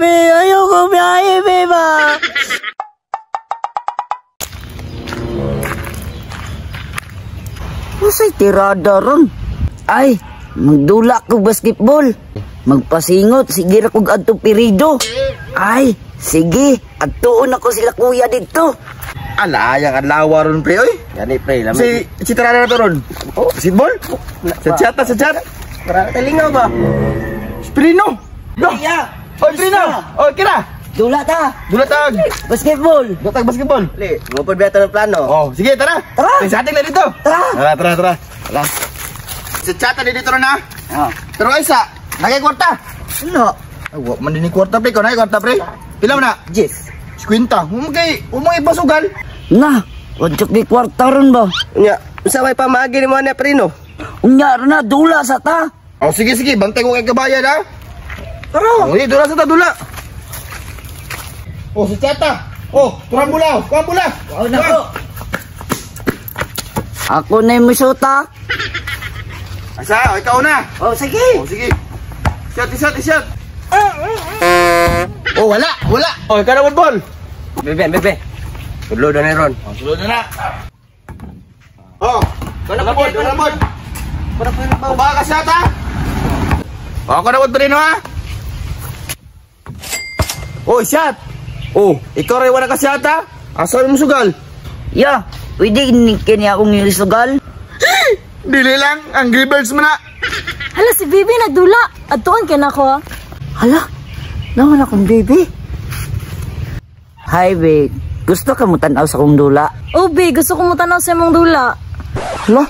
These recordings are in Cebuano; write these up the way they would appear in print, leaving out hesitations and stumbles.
Be. Ayoko biyahe, be ba? Usay tirada ron. Ay, magdula ko basketball. Magpasingot, sige ra kog adto Pirido. Ay, sige, adtuon ako sila kuya didto. Ala, ayang adlaw ron pre oy. Gani pre, lami. Si tirada na to ron. Oh, basketball? Sa chat ta, sa chat. Para talingaw ba? Si Prino. No. Kuya, Oy, Prino. Oy, kira. dula ta. Dula tag. Basketball. Dula tag basketball. Li, mo pud beta ng plano. Oh, sige, tara. Tara. Sa ating na dito. Tara. Tara, tara, tara. Tara. Sa chat na dito ron ha. Ah. Pero ay sa, nagay kwarta. Ano? Ay, wa man din ni kwarta pre, ikaw nagay kwarta pre. Pila man na? Jis. 50. Humagay, humagay basugal. Na, wadyo kay kwarta ron ba? Unya, unsa may pamaagi nimo ani Prino? Unya ron na, dula sa ta. Oh, sige, sige, bantay ko kay kabayan ha. Tara. Oh, dula sa ta, dula. Oh, si Chata. Oh, turang bula, kuang bula. Oh, nako. Ako na yung misuta. Asa, oh, ikaw na. Oh, sige. Oh, sige. Shot, shot, shot. Oh, wala, wala. Oh, ikaw na ball. Bebe, bebe. Tulo na ni ron. Oh, sulod na na. Oh, ikaw na ball, ikaw na ball. Oh, baka ka shot ha. Oh, ako na ball Torino ha. Oh, shot. Oh, ikaw rin wala ka shot ha. Asa mo sugal? Ya, pwede ni kini akong isugal. Dili lang, Angry Birds man na. Hala, si Bibi nagdula. Adtuon kay nako ah. Hala, naman akong baby. Hi, babe. Gusto ka mo tanaw sa akong dula? Oh, Bi, gusto ko mo tanaw sa imong dula. Hala,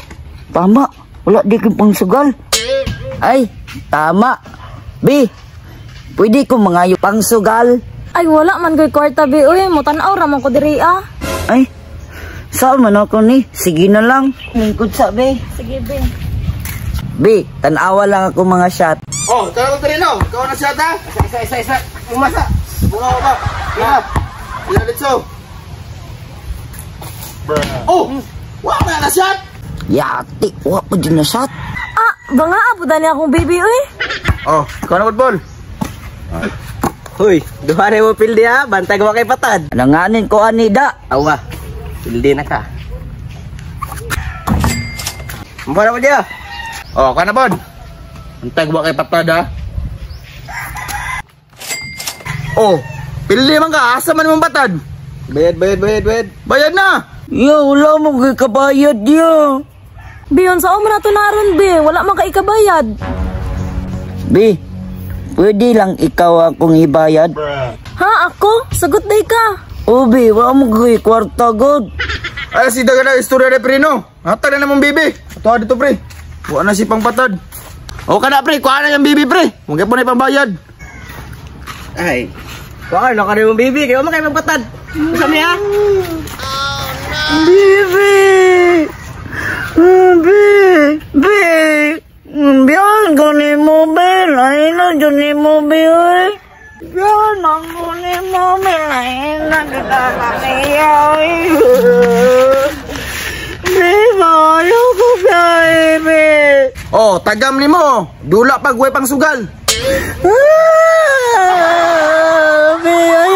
tama. Wala di kong pangsugal. Ay, tama. Bi, pwede ko mangayo pangsugal. Ay, wala man ko'y kwarta, Bi. Uy, mo tanaw ra man ko diri ah. Ay, saan man ako ni? Sige na lang. Lingkod sa, be. Sige, Bi. Bi, tanawa lang ako mga shot. Oh, ikaw na Torino. Ikaw na shot ha. Isa, isa, isa, isa. Umasa. Bunga ko ba? Pila. Pila let's go. Oh, wa na shot. Yati, wa pa dyan na shot. Ah, banga po dani akong baby, uy. Oh, ikaw na ball. Huy, duha na mo pildi ha. Bantay ko kay patad. Nanganin ko ani da. Awa, pildi na ka. Mura mo diya. Oh, ikaw na bon. Antay ko ba kay patad ha? Oh, pili man ka. Asa man mong batad? Bayad, bayad, bayad, bayad. Bayad na. Yo, wala mo kay kabayad yo. Bi, unsa man nato naron, Bi? Wala man ka ikabayad. Bi, pwede lang ikaw akong ibayad. Ha, ako? Sagot day ka. O, bi, wala mo kay kwarta god. Ay, si daga na istorya ni Prino. Hatag na namang bibi. Ato dito pre. Wa na si pangpatad. O ka na pre, kuha na yung bibi pre. Huwag po na ipambayad. Ay. Wa ka na mong baby kay wa man kay magpatad. Unsa mi ha? Bibi! Bi! Bi! Biyan ko ni mo, bi. Lain na dyan ni mo, bi, oy. Biyan ako ni mo, bi. Lain na dyan na niya, oy. Bi, ayaw ko biyahe, bi. Oh, tagam ni mo. Dula pag way pang sugal. Ah, bi, ayaw